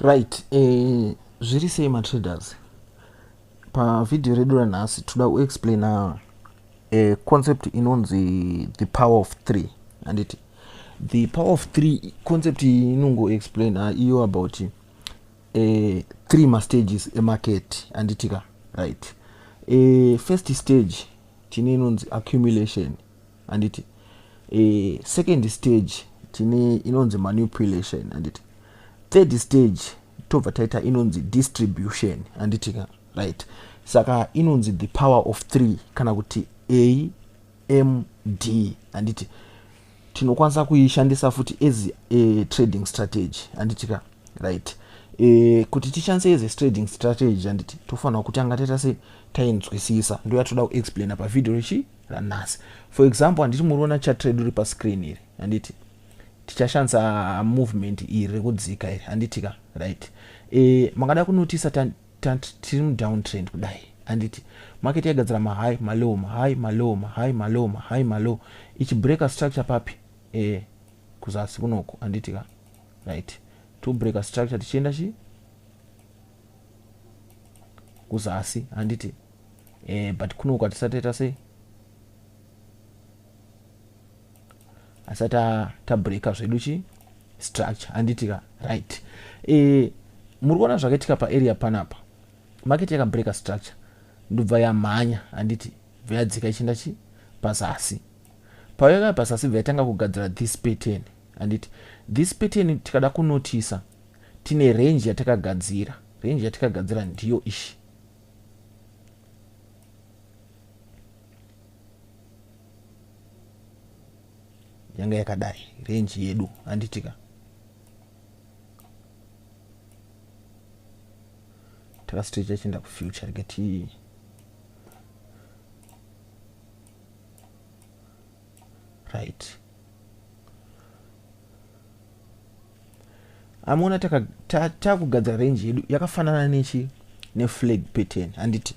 Right, zviri sei matraders? Pavhidhiyo redu ranhasi toda kuexplaina concept inonzi the power of 3, handiti? The power of 3 concept iyi inongoexplaina iyo about 3 mastages emarket, handitika? Right, first stage tine inonzi accumulation, handiti? Second stage tine inonzi manipulation, handiti? Third stage tobva taita inonzi distribution, handitika? Right, saka inonzi the power of 3 kana kuti AMD, handiti? Tinokwanisa kuishandisa futi as a trading strategy, handitika? Right, kuti tishandise as a trading strategy, handiti, tofanira kutanga taita sei? Tainzwisisa. Ndo yatoda kuexplaina pavhidhiyo rechi ranhasi. For example, handiti muriona chart redu ri pascreen iri, handiti? Tichashandisa movement iri rekudzika iri, handitika? Right, makada kunotisa tiri mudowntrend kudai, handiti? Market yagadzira mahigh, malow, mahigh, malow, mahigh, malow, mahigh, malow, ichibreaka structure papi? Kuzasi kunoku, handitika? Right, tobreaka structure tichienda chi kuzasi, handiti? But kunoku hatisati taita sei, asati tabreaka zvedu chi structure, handitika? Right, muri kuona zvakaitika paarea panapa. Market yakabreaka structure, ndobva yamhanya, handiti? Bva yadzika ichienda chi pazasi. Payaka pazasi, bva yatanga kugadzira this pattern, handiti? This pattern, tikada kunotisa, tine range yatakagadzira. Range yatakagadzira ndiyo ishi. Yanga yakadai range yedu, handitika? Takastrecha chienda kufuture, rega ti right. Amuona takugadzira range yedu yakafanana nechi neflag pattern, handiti?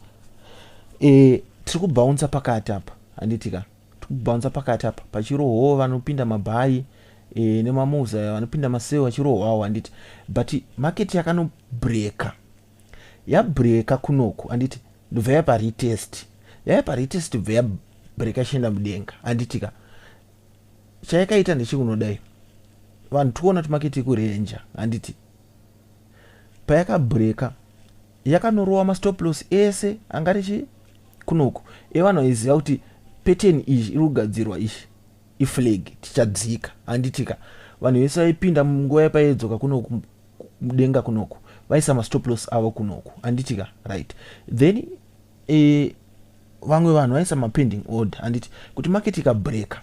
Tiri kubounsa pakati apa, handitika? Tiri kubounsa pakati apa, pachirohwawo vanopinda mabuy nemamoves aya, vanopinda masell vachirohwawo, handiti? But market yakanobreaka, yabreaka kunoku, handiti? Ndobva yapa retest, yaipa retest, bva yabreaka ichienda mudenga, handitika? Chayakaita ndechekunodai, vanhu tikuona kuti market ikurenja, handiti? Payakabreaka, yakanorova mastop loss ese angari chi kunoku, evanhu vaiziva kuti pattern iyi iri kugadzirwa ishi iflag, tichadzika, handitika? Vanhu vese vaipinda munguva yapaidzoka kunoku mudenga kunoku, vaisa mastop loss avo kunoku, handitika? Right, then vamwe vanhu vaisa mapending order, handiti? Kuti market ikabreaka,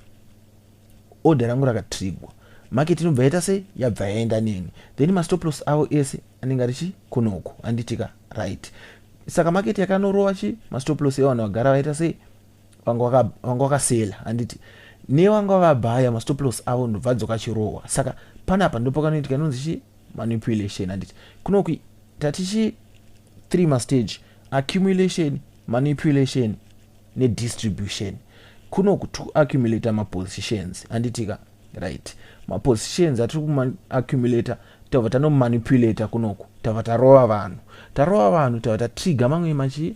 order rangu rakatrigwa, market inobva yaita sei? Yabva yaenda neni. Then mastop loss avo ese anenge ari chi kunoku, handitika? Right, saka market yakanorova chi mastop loss evanhu vagara vaita sei, vanga vakasela, handiti? Nevanga vabhaya, mastop loss avo ndobva dzoka chirohwa. Saka panapa ndopakanoitika inonzi chi manipulation, handiti? Kunoku tatichi 3 mastage: accumulation, manipulation nedistribution. Kunoku tikuaccumulata mapositions, handitika? Right, mapositions atiri kuaccumulata, tabva tanomanipulata kunoku, tabva tarova vanhu, tarova vanhu, tabva tatriga mamwe machi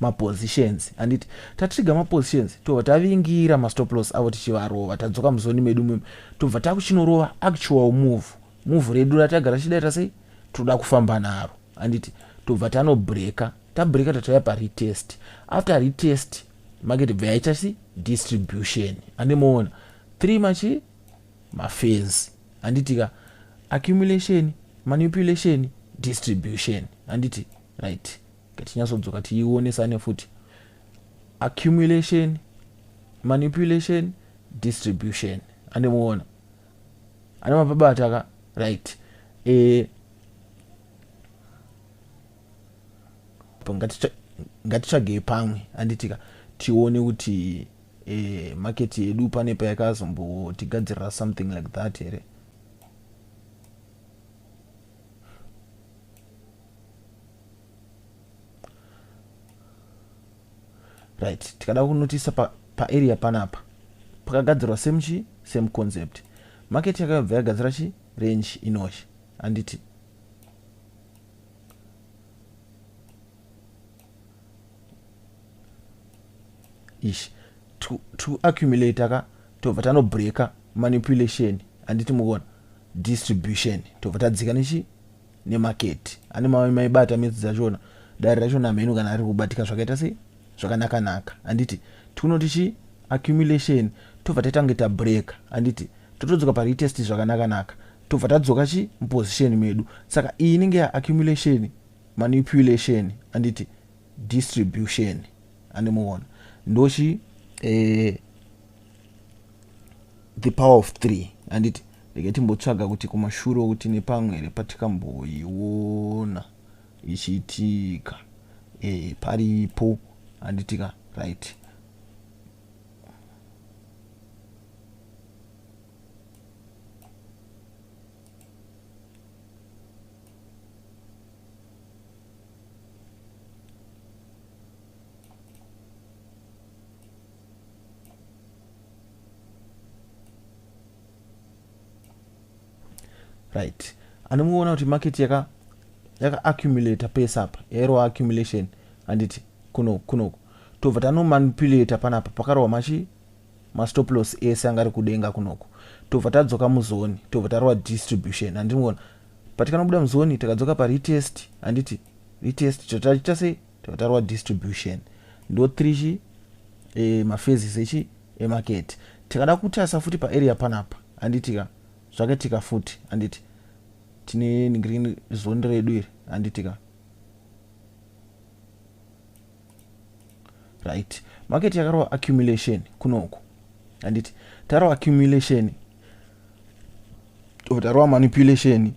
mapositions, handiti? Tatriga mapositions, tobva tavingira mastop loss avo tichivarova, tadzoka muzoni medu memo, tobva takuchinorova actual move redu ratagara tichidaita sei, toda kufamba naro, handiti? Tobva tanobreaka, tabreaka, tatauya paretest. After retest, market bva yaita si distribution. Andimuona 3 machi maphase, handitika? Accumulation, manipulation, distribution, handiti? Right, ngatinyasodzoka tiionesane futi: accumulation, manipulation, distribution. Andimuona ane mapabata ka? Right, ngatitsvagei pamwe, handitika? Tione kuti market yedu pane payakazombotigadzirira something like that here. Right, tikada kunotisa paarea pa panapa pakagadzirwa same chi same concept. Market yakabva yagadzira chi range inochi, handiti? Ichi to accumulate ka, tobva tanobreaka manipulation, handiti mukuona? Distribution, tobva tadzika nechi nemarket. Ane maibata midzi dzachona, dare rachona mheno kana ari kubatika zvakaita sei, zvakanaka-naka, handiti? Tikunoti chi accumulation, tobva taita tabreaka, handiti? Totodzoka paretest zvakanaka-naka, tobva tadzoka chi muposition medu. Saka iyi inenge yaaccumulation, manipulation, handiti, distribution. Andimuona ndochi the power of 3, handiti? Rege timbotsvaga kuti kumashure kuti nepamwe here patikamboiona ichiitika. Paripo, handitika? Right, right. Anomuona kuti market yaka yaka-accumulata pese apa, yairova accumulation, handiti? Kunoku, kunoku tobva tanomanipulata panapa, pakarohwa machi mastop loss ese anga ari kudenga kunoku. Tobva tadzoka muzone, tobva tarova distribution, handinoona? Patikanobuda muzone, takadzoka paretest, handiti? Retest, totaita sei? Tobva tarova distribution. Ndo 3 chi maphases echi emarket. Tikada kutarisa futi paarea panapa, handitika? Zvakaitika futi, handiti? Tine green zone redu iri, handitika? Right, market yakarova accumulation kunoku, handiti? Tarova accumulation, tarova manipulation.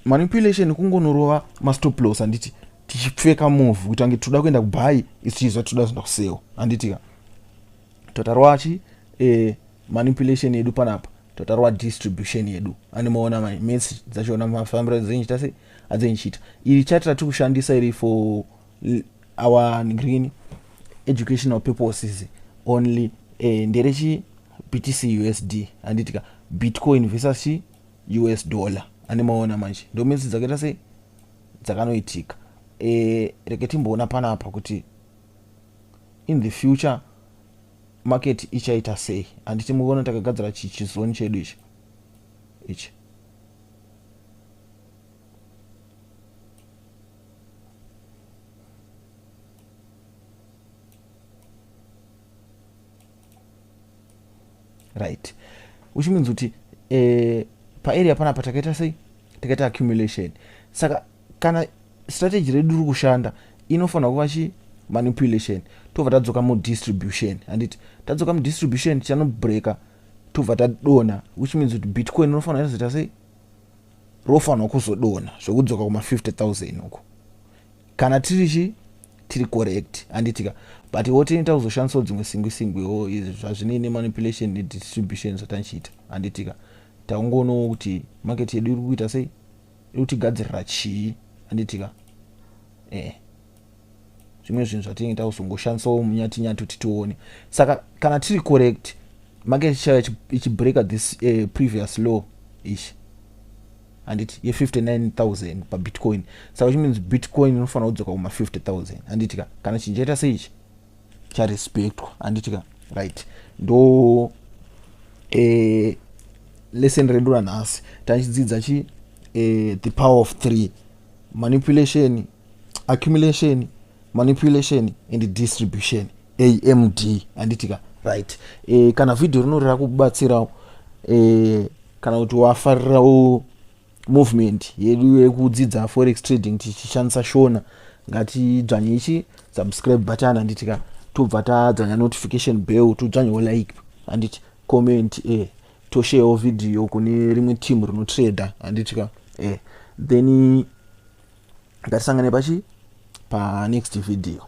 Manipulation kungonorova mastop loss, handiti? Tichipfeka move kuti ange toda kuenda kubuy, isu tichizva toda kuzoenda kusell, handitika? Totarova chi manipulation yedu panapa, totarova distribution yedu. Animaona maths dzachona, mafambiro adzinchiita sei, adzinchiita. Iri chart ratiri kushandisa iri for our green educational purposes only, nderechi BTC USD, handitika? Bitcoin versus chi US dollar. Animaona manje, ndo maths dzakaita sei, dzakanoitika. Rege timboona panapa kuti in the future market ichaita sei, handiti? Muona takagadzira chizone chedu ichi ichi. Right, which means kuti paarea panapa takaita sei? Takaita accumulation. Saka kana strategy redu riri kushanda, inofanira kuva chi manipulation, tobva tadzoka mudistribution, handiti? Tadzoka mudistribution, tichanobreaka, tobva tadonha, which means kuti Bitcoin inofanira kuzoita sei? Rofanirwa kuzodonha zvekudzoka kuma50 000 uko, kana tiri chi tiri correct, handitika? But wo tinoita kuzoshandisawo dzimwe singwi singwiwo izvi zvazvinei nemanipulation nedistribution zvatanchiita, handitika? Taungoonawo kuti market yedu iri kuita sei, iri kutigadzirira chii, handitika? Zvimwe zvinhu zvatinenge takuzongoshandisawo munyati nyati kuti tione. Saka kana tiri correct, market ichauya ichibreaka this previous low ichi, handiti, ye59 000 pabitcoin. Saka which means Bitcoin inofanira kudzoka kuma50 000, handitika? Kana chinhu chaita seichi charespectwa, handitika? Right, ndo lesson redu ranhasi. Tachidzidza chi the power of three: manipulation, accumulation, manipulation and distribution, AMD, handitika? Right. Kana vhidhiyo rino rirakubatsirawo, kana kuti wafarirawo movement yedu yekudzidza forex trading tichishandisa Shona, ngatidzvanye ichi subscribe button, handitika? Tobva tadzvanya notification bell, todzvanyawo like, handiti, comment, tosharewo vhidhiyo kune rimwe team rinotrader, handitika? Then ngatisangane pachi panext video.